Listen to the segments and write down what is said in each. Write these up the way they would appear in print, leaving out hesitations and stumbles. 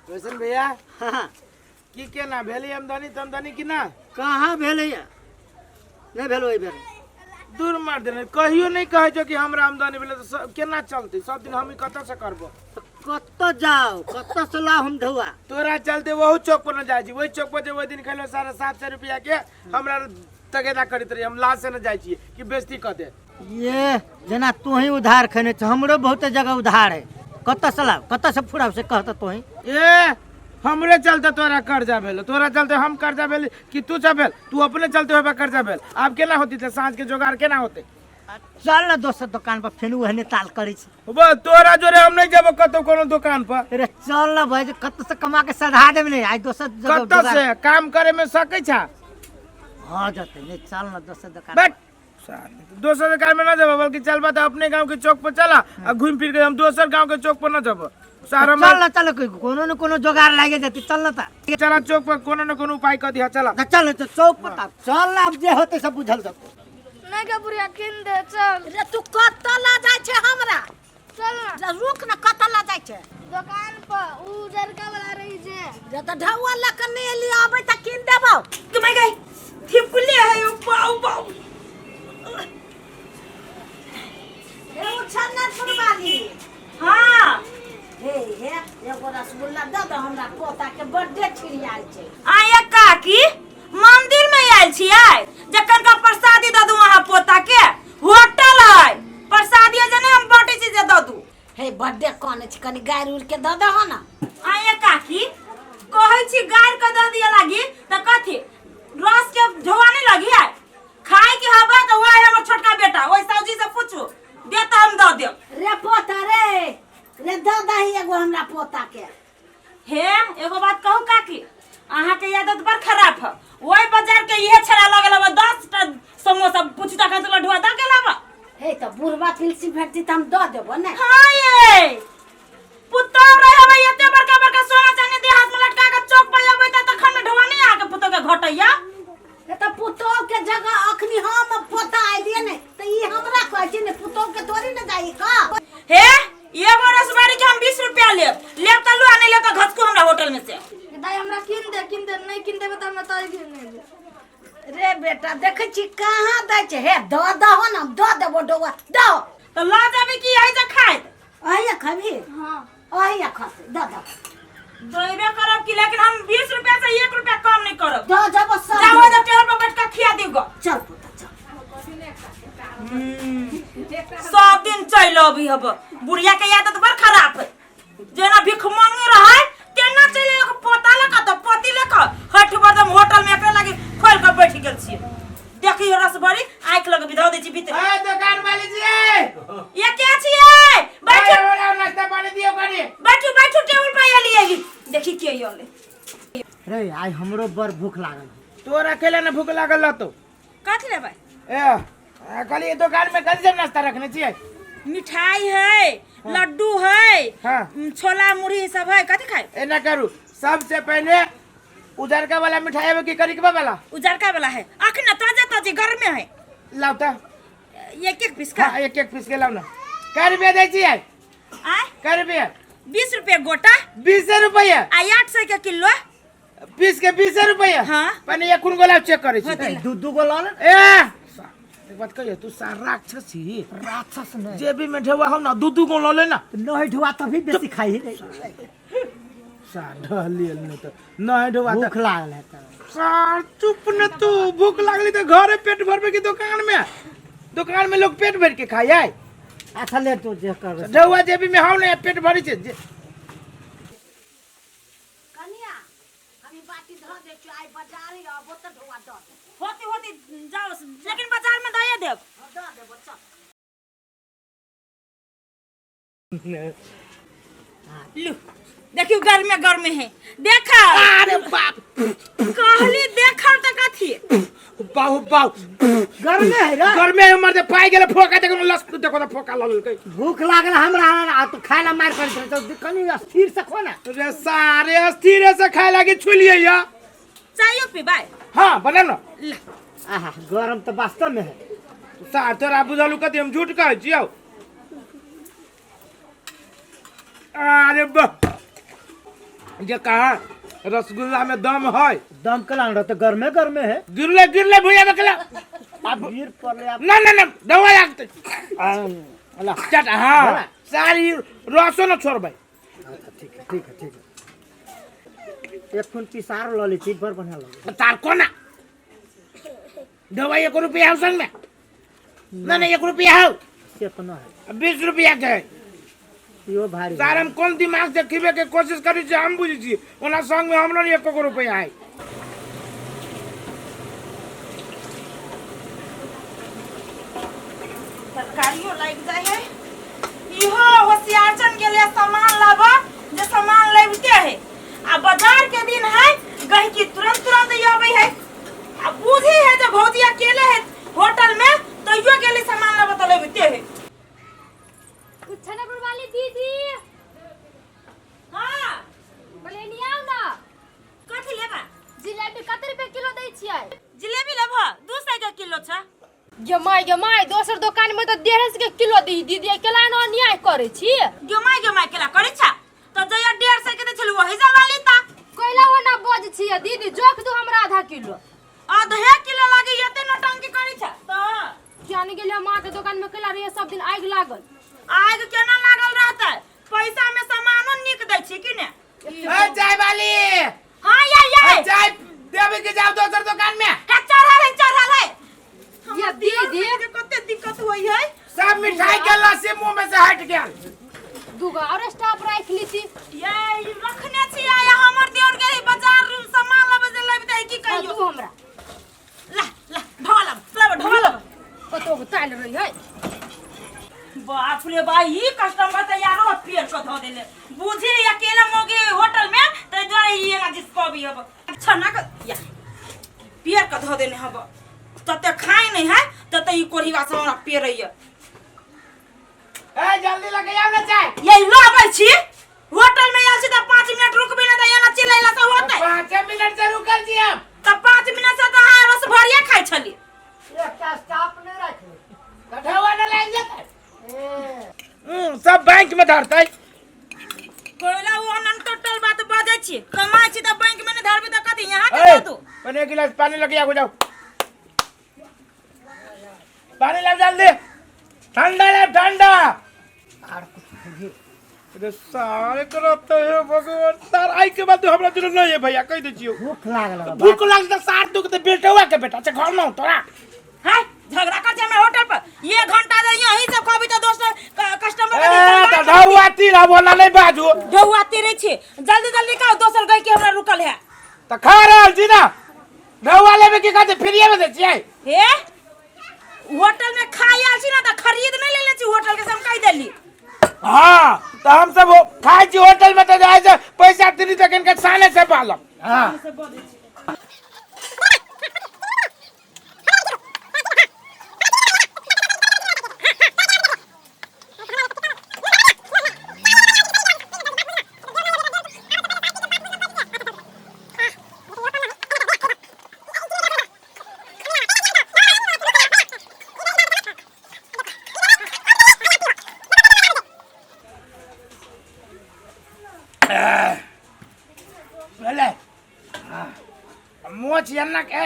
रोशन भैया। हाँ। की केना भेलै आमदनी तमदनी कि ना? कहाँ भेलैया, नहि भेल ओहि बेर। दूर मार देने कहियो नहीं कहै छौ कि हमरा आमदनी भेलै तऽ केना चलतै? सब दिन हम ई कतऽ से करबो? तऽ कतऽ जाउ, कतऽ से लाउ हम ढौआ? तोरा चलते वहू चौक पर न जाइ छी। वही चौक पर जे ओहि दिन खेलो 750 रुपया के हमरा तगेदा करैत रही, हम लाज से न जाइ छियै कि बेइज्जती कऽ दे। ये जेना तोही उधार खेने छ, हमरो बहुते जगह उधार है। कतऽ से लाउ, कतऽ से फुराउ से कहत तोही। ए हमरे चलते तोरा कर्जा भेल, तोरा चलते हम कर्जा भेल कि तू सब भेल? तू अपने चलते होबे कर्जा भेल। आब केना होती ते साँझ के जोगाड़ केना होते? चल ना दोसर दुकान पर, फेन ओहने ताल करै छै। बा तोरा जोरे हम नहीं जेबो कतौ कोनो दुकान पर। अरे चल ना भाई, कतौ से कमा के सधा देब ने आइ दोसर जगह। कतौ से काम करे में सकै छा? हाँ जते नहीं, चल ना दोसर दुकान। बैठ दोसर दुकान में ना जेबो, बल्कि चलबा तो अपने गांव के चौक पर चला आ घूम फिर के हम दोसर गांव के चौक पर ना जेबो। सारा चल ना, चल कोनो न कोनो जोगाड़ लागे जते, चल ना ता। चला चौक पर कोनो न कोनो उपाय कर दिया, चला। चल तो चौक पर ता, चल ना, अब जे होते सब बुझल जतो। नहीं गे बुढ़िया किन दे, चल। रे तू कतऽ लऽ जाइ छै हमरा? चल ना। रे रुक ना, कतऽ लऽ जाइ छै? दुकान पर उ उजरका वाला रही जे। रे तऽ ढौआ लऽ कऽ नहि एली, अबै तऽ कीन देबौ। तुम्हें गई थिपकुली है बाऊ बाऊ। हे ओ छन्नरपुर वाली। हाँ। हे हे एगो रसगुल्ला दऽ दऽ हमरा, पोता के बर्थडे छिड़ियाल छै। आया काकी मंदिर में आयल छियै जखन का प्रसादी दऽ दू अहाँ पोता के। होटल है प्रसादी जे ने हम बांटै छी जे दऽ दू। हे बर्थडे कने छै, कनी गारि उड़ के दऽ दहो ना। आया काकी कहै छी गारि के दऽ दिअ लागी तऽ कथी रस के ढोआ नहीं लगी है? खाए के हबा तऽ वह है हमर छोटका बेटा, ओहि साउजी से पूछू दे तऽ हम दऽ देब। रे पोता रे, रे दऽ दही एगो हमरा पोता के। हे एगो बात कहू काकी, अहाँ के आदत बड़ खराब है। ओहि बाजार के इहे छड़ा लगल हबा 10 टा समोसा पूछता का तो ढोआ दऽ गेल हबा। हे तऽ बुढ़वा तुलसी भेटती तऽ हम दऽ देबो ने। हाँ ये पुतोह रहे हबा एते बड़का बड़का सोना चांदी दे हाथ में लटका के चौक पर अबै त तखन ने ढोआ नहीं अहाँ के पुतोह के घटैया। हे तऽ पुतोह के जगह अखनी हम पोता एलियै ने तऽ ई हमरा कहै छै ने, पुतोह के थोड़ी ने जाइ का। हे एगो रसबारी के हम 20 रुपया लेब, लेब तऽ लो, नहीं लेब तऽ घसकू हमरा होटल में से। दाई हमरा किन दे, किन दे, नहीं किन देबे तऽ हम एतऽ अइबे नहि लेब। रे बेटा देखै छी कहाँ दै छै? हे दऽ दहो ने, हम दऽ देबो ढौआ, दहो। तऽ लऽ जेबै कि एहि जे खाइत? अहिया खबही? हाँ। अहिया खसे, दऽ दहो। देबे करब कि, लेकिन हम 20 रुपया से 1 रुपया कम नहीं करब। दऽ जबो सब। जाओ इधर टेबल पर बैठ के खिया दिगो। चल पुता चल। सब दिन चलि अबी हब, बुढ़िया के आदत बड़ खराब है। जेना भिख मांगे रहे तेना चलि एगो पोता लऽ कऽ तऽ पोती लऽ कऽ हठ बदम होटल में एकरे लागी खोलि कऽ बैठ गेल छियै। देखियो रसबरी आँखि लग बिधा दै छी भीतर। ए दुकान वाली जी, ये के छियै? बैठू। ए, ओला नाश्ता पानी दियो कनी। बैठू बैठू, टेबुल पर एली एली देखी के एलै। रे आइ हमरो बड़ भूख लागल है। तोरा अकेले न भूख लागल रहतो। कथी लेबै? ए कहलियै दुकान में कथी सब नाश्ता रखने छियै? मिठाई है, लड्डू है, हाँ। छोला मुरही सब है, कथी खाए? एना करू, सबसे पहले उजरका वाला मिठाई आबे कि करिकबा वाला? उजरका वाला है अखन ताजा ताजी गर्मे है। लाउ तऽ। एक एक पीस का? हाँ, एक एक पीस के लाउ ना। कै रुपया दै छियै? आय? कै रुपया? 20 रुपया गोटा। 20 रुपया? आ 800 के किलो। पीस के 20 रुपया? हाँ। पहले एक कोन गोला चेक करै छी। होतै। दू दू गो लऽ ले। ए एक बात कहियो, तू सार राक्षस छी। राक्षस नहीं। जेबी में ढेवा हम ना दू दू गो लऽ ले ना। नहीं ढुआ तभी बेसी खाई ही नहीं। सार ढहलियल नहीं तो नहीं ढेवा भूख लागल है तो। सार चुप न तू, भूख लागली तो घरे पेट भरबे की दुकान में? दुकान में लोग पेट भर के खाई है। अच्छा ले तू जे कर। ढेवा जेबी में हम नहीं पेट भरी छे। कनिया हम ई बाटी धऽ दै छियौ, आइ बाजार अबो तऽ ढौआ दऽ देबो। होती होती जाओ, लेकिन बाजार में दए देब। हँ, दऽ देबो चल। लू देखियो गर्मे गर्मे है, देखा। अरे बाप कहली देखा तऽ कथी? बाहु बाहु गर्मे है रे। गर्मे है मर्दे, पाइ गेलै फोका, देखो लस देखो तऽ फोका लऽ लेलकै। भूख लागल हमरा आ तो खाय ला मार करैत रहे, तो कनी स्थिर से खो ना। रे सारे स्थिरे से खाय लागी छुलियै या। चायो पीबै? हाँ बना ना। ले। आहा गरम तो वास्तव में है। सार तोरा बुझलु कथी हम झूठ कहै छियौ? अरे बा जे कहा रसगुल्ला में दम है। दम कला रहते, गर्मे गर्मे है। गिरले गिरले भैया देखला। अब गिर पड़ले आप। ना ना ना, दवा लागते। ला। चट, हाँ, सारी रसो न छोड़बै। अच्छा, ठीक है, ठीक है, ठीक है। एक खुन पिसार ल ली छी, बड़ बढ़िया लगे। तार कोना दवाई? 1 रुपया हो संग में? ना ना, 1 रुपया हो? से तो न है। 20 रुपया के है। इहो भारी। सार, हम कोन दिमाग से खिबे के कोशिश करी छी, हम बुझी छी। ओना संग में हमरा एको रुपया है। तरकारियो लागि जाइ है। इहो होशियारचन गेले सामान लाबऽ, जे सामान लबिते है आ बाजार के दिन है, गहिकी तुरंत तुरंत अबै है। आ बुझी है जे भौजी अकेले है होटल में, तैयो गेली सामान लाबऽ तऽ लबिते है। छनपुर वाली दीदी। हाँ। बोले आओ ना। कथी लेबा? जिलेबी कते रुपए किलो दै छियै? जिलेबी लेबह? 200 के किलो छै। गे माय, गे माय, दोसर दुकान में तऽ 150 के किलो दी। दीदी, अकेला न अन्याय करै छी। गे my, गे माय, केला करै छा? तऽ जहिया 150 के दै छलु, वही जला लीता। कैला ओना बज छियै दीदी? जोख दू हमरा आधा किलो। आधे किलो लागी, एते नौटंकी करै छा तऽ। किया नहीं गेलियै माँ के दुकान में? कैला रहियै सब दिन आगि लागल? आगि केना लागल रहतै? पैसा में सामानो नीक दै छी कि ने? ए चाय वाली। हाँ, या या। ए, चाय देबे के जाओ दोसर दुकान में? हे, चढ़ल है, चढ़ल है। ये दीदी। के कते दिक्कत होई है। सब मिठाई के लस्सी मुंह में से हट गेल। दूगो और स्टाफ राखि लीती। ये ई रखने छी आ हमर देवर के बाजार सामान लाबे जे लाबि दै की हाँ, कहियो। दू हमरा। ला ला, ढोवा लब लब, ढोवा लब। कतौ ताल रही है। बाप रे बा, ई कस्टमर त यारो पेड़ के धो देले। बुझी अकेला मोगी होटल में, त दुआरे ई एना जिसको भी अब अच्छा ना क या पेड़ के धो देने हब। तते खाई नहीं है, तते ई कोढ़ीवा से हमरा पेड़ैया। ए, जल्दी लगे आओ ना चाय। ये लाबै छी। होटल में आयल छी त 5 मिनट रुकबे ना त एना चिल्लैला से होतै? 5 मिनट से रुकल छी हम। त 5 मिनट से त अहाँ रस भरिया खाइ छली। एकटा स्टाफ नहि राखू? कठवा न लागि जेतै। सब बैंक में धरतै। कोयला ओ अनंत टोटल बात बजै छी। कमाइ छी त बैंक में नहीं धरबै त कथी यहाँ के ए, दऽ दू? पहले एक गिलास पानी लगे आओ, जाओ पानी लाओ जल्दी, ठंडा लाओ, ठंडा। आर कुछ भी? अरे सारे करते है भगवान। सार, आई के बाद हमरा जरूरत नहीं है भैया, कह दे छियो। भूख लागल बा। भूख लागल त सार दुख ते बेटवा के बेटा अच्छा घर न तोरा। है, झगड़ा कर हमरा होटल पर ये घंटा दे, यहीं से कहबी त दोसर कस्टमर ए त ढौआ तीर बोला नहीं बाजू। ढौआ तेरे छी। जल्दी जल्दी कहो, दोसर गई के हमरा रुकल है। त खा रहल छी ना, ढौआ लेबे की कहते? फ्रीए में दे छियै। हे, होटल में खाई आयल छी ना त खरीद नहीं लेले छी होटल के से, हम कहि देली। हाँ, त हम सब खाइ छी होटल में त जाइ से पैसा तिरी तक इनके साले से पालम। हाँ। बुझलै? मोछ एन्ना के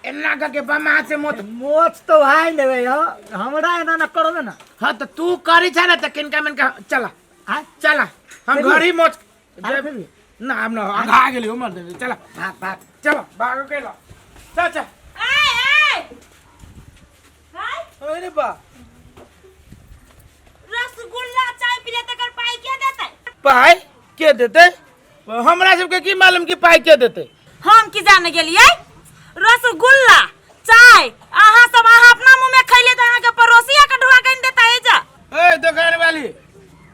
एन्ना करके बमा से मोछ। मोछ तो भाई लेवे हो, हमरा एना न करबे ना। हाँ, तो तू करी छा ना त किनका मिनका चला। आय? चला, हम फिर भी? घर ही मोछ। अरे फिर भी? ना, हम ना आगा गेली उमर दे, चला। भाग भाग। चलो, भागो के लो, चल चल। आय आय हाय। अरे बा। रसगुल्ला चाय पीले तकर पाई के देतै? पाई के देते? हमरा सबके की मालूम कि पाई के देते। हम की जाने गेलियै? रसगुल्ला चाय अहाँ सब अहाँ अपना मुंह में खैले त अहाँ के पड़ोसिया के ढुआ के देता है जा। ए दुकान वाली,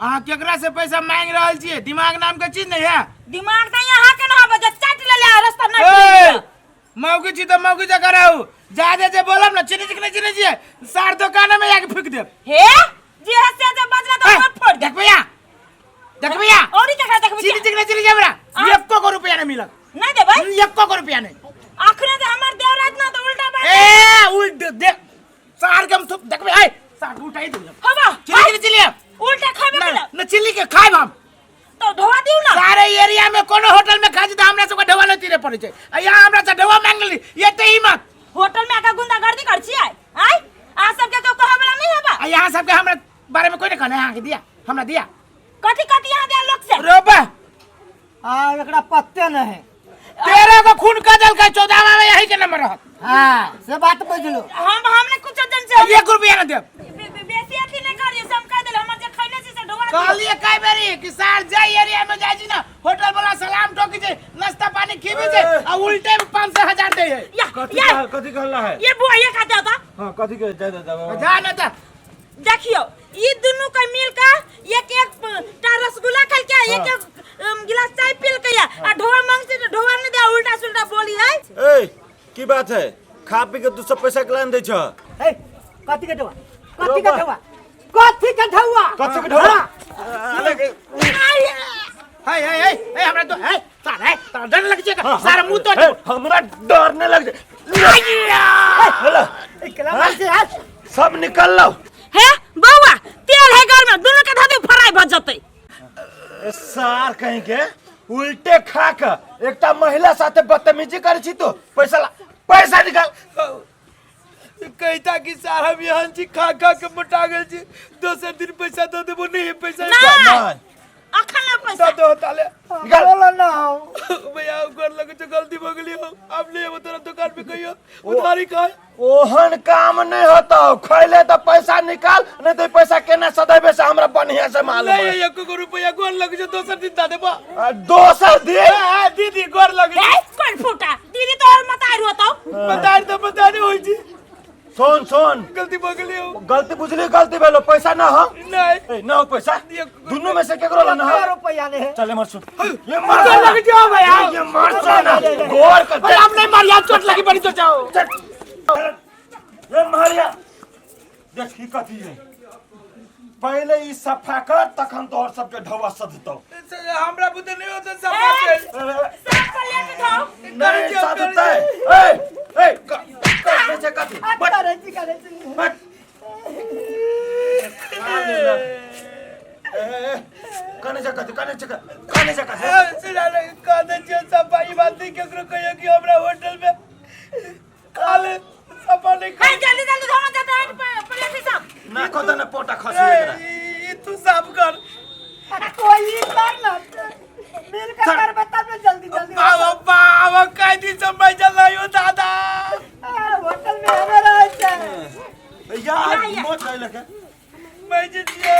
अहाँ केकरा से पैसा मांग रहल छियै? दिमाग नाम के चीज नहीं है? दिमाग त यहाँ के न हबे जे चाट लेले आ रास्ता नहीं। ए, मौगी छी तऽ मौगी जगह रहू। जादे जे बोलब ना, चिन्है छी कि नहि चिन्है छियै? सार दुकान में जाके फूक देब। हे, जे हसे जे बजला त ए, फोड़ फोड़ दे। देखबैया, देखबैया। औरी केकरा देखबै? चिन्है छी कि नहि चिन्है छी हमरा? एको गो रुपया नहीं मिलत। नहीं देबै? एको गो रुपया नहीं। अखने जे हमर देवराज ना त उल्टा बात। ए, उल्ट देख सार के हम थूक देखबै। ए, सार के उठाई देब। हबा। चिन्है छी कि नहि चिन्है? उल्टा खाबे ना के ना, चिल्ली के खाइब हम। तो ढोवा दिउ ना। सारे दुनिया में कोनो होटल में खा छी त हमरा सबके ढोआ नहीं तीरे पड़े छै आ यहाँ हमरा से ढोआ मांग लेली एते हिम्मत। होटल में आके गुंडागर्दी कर छियै आय? आ सबके केओ कहै वाला नहीं हेबा। आ यहाँ सबके हमरा बारे में कोई नहीं कहने, यहाँ के दिया हमरा दिया कथी कथी यहाँ दिया लोग से रोबा। आ एकरा पत्ते न है। तेरह को खून कर दल के 14 में यही के नंबर रहत। हाँ से बात बुझलो। हम हमने कुछ जन से एक रुपया ना देब। बेसी अथी नहीं करियो, से हम कह देले हमर जे खैले छी से ढोआ दियो। कहलिए कई बेरी कि सार जाई एरिया में जाई छी ना होटल वाला सलाम ठोकी छै, नाश्ता पानी खिबी छै आ उल्टे में 500 हजार दे है। या, कथी या। कथी कहला है? ये बुआ ये खाते होता। हां कथी के जाय दे दे। जा ना त देखियो ई दुनू के मिल के एक एक टा रसगुल्ला खल के एक एक गिलास चाय पी के या आ ढोआ मांग से ढोआ नहीं दे, उल्टा सुल्टा बोली है। ए की बात है, खा पी के तू सब पैसा के लान दे छ? ए कथी के ढोआ, कथी के ढोआ, कथी के ढोआ, कथी के ढोआ? हाय हाय हाय ए हमरा तो है सार है तारा डर लग छै सारा मुंह तो हमरा डर नहीं लग हेलो एकला से हाथ सब निकल लो। हे बौआ तेल है घर में दोनों के धदे फ्राई भ जतै। सार कहीं के उल्टे खा के एकटा महिला साथे बदतमीजी करै छी तो पैसा ला, पैसा निकाल। कहता कि सार हम यहाँ छी खा खा के मोटा गेल छी, दोसर दिन पैसा दे देबो नहीं पैसा नहीं अखन ले पैसा दे दो ताले निकाल। बोलो ना हो भैया घर लगे जो गलती भ गेली हो, अब ले अब तोरा दुकान पे कहियो उधारी खाए। ओहन काम नहीं होता, खैले तो पैसा निकाल नहीं तो पैसा केना सदैवे से हमरा बढ़िया से मालूम नहीं है। एको गो रुपया गोर लगे जो दोसर दिन दे देबो। दोसर दिन? हां दीदी गोर लगे। ए कोन फूटा दीदी तोहर मत आइ होतो। बता तो बता नहीं होई छी। सुन सुन गलती भ गेली हो। गलती बुझली, गलती भेलो पैसा ना हो नहीं ए, ना हो पैसा दुनू में से केकरो ला ना हो रुपया नहीं है। चले मर सुन ये मर गोर लगे जाओ भैया। ये मर सुन गोर कर अरे हम नहीं मारिया, चोट लगी बड़ी तो जाओ। ये मारिया देखी कथी है, पहले ई सफा कर तखन तोहर सबके ढोआ सधतौ। हमरा बुते नहीं होता सफा कर। सब को लेके जाओ। नहीं सधतै। ए ए कर से कथी करे छी करे छी बट कने जा कथी कने जा कने जा कथी सुना रे कह दे सफा ई बात नहीं केकरो कहियो कि हमरा होटल में खा ले सफा नहीं ए जल्दी जल्दी धोना जाता है प्लेट सब ना को ना पोटा खसी एकरा। ई तू साफ कर कोई कर ना मिल के कर बता में जल्दी जल्दी। बाबा बाबा काय दिन समय चल रही हो दादा। होटल में हमारा है यार मत आइल के मैं जितिए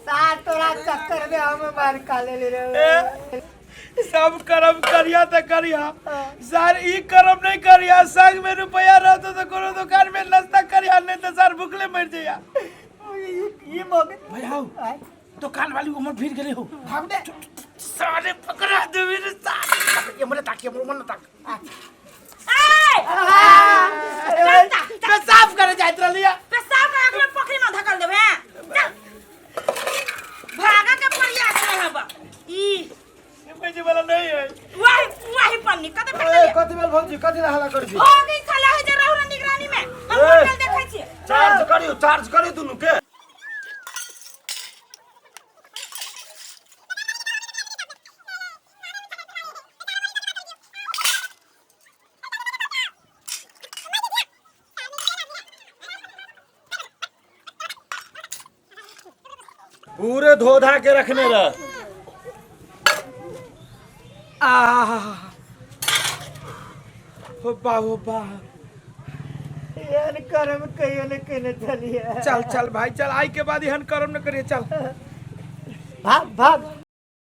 सार तोरा चक्कर में हम मार खा ले रे। सब करम करिया त करिया सर, ई करम नहीं करिया, संग में रुपया रहतो तो कोनो दुकान में नाश्ता करिया, नहीं तो सर भूखले मर जाया। ई मोग भैया दुकान वाली उमर भीड़ गेले हो, भाग दे सारे पकड़ा दे मेरे सारे। ये मने ताक, ये मने ताक। ए मैं साफ करे जाइत रहलिया। पेशाब कर अगले पोखरी में धकल देबे हैं। चल भागा के प्रयास नहीं हबा ई पैसे वाला नहीं है। वही वही पन्नी कते फेंक ए देलियै? कथी भेल भौजी, कथी ला हल्ला करै छी? हो गई छला है जे रहू ना निगरानी में हम होटल देखै छी। चार्ज करियो, चार्ज करियो दुनू के। पूरे धो धा के रखने रह। हो बा हो बा एहन करम कहियो न कहियो चलिए। चल चल भाई चल, आई के बाद एहन करम न करिए, चल भाग भाग।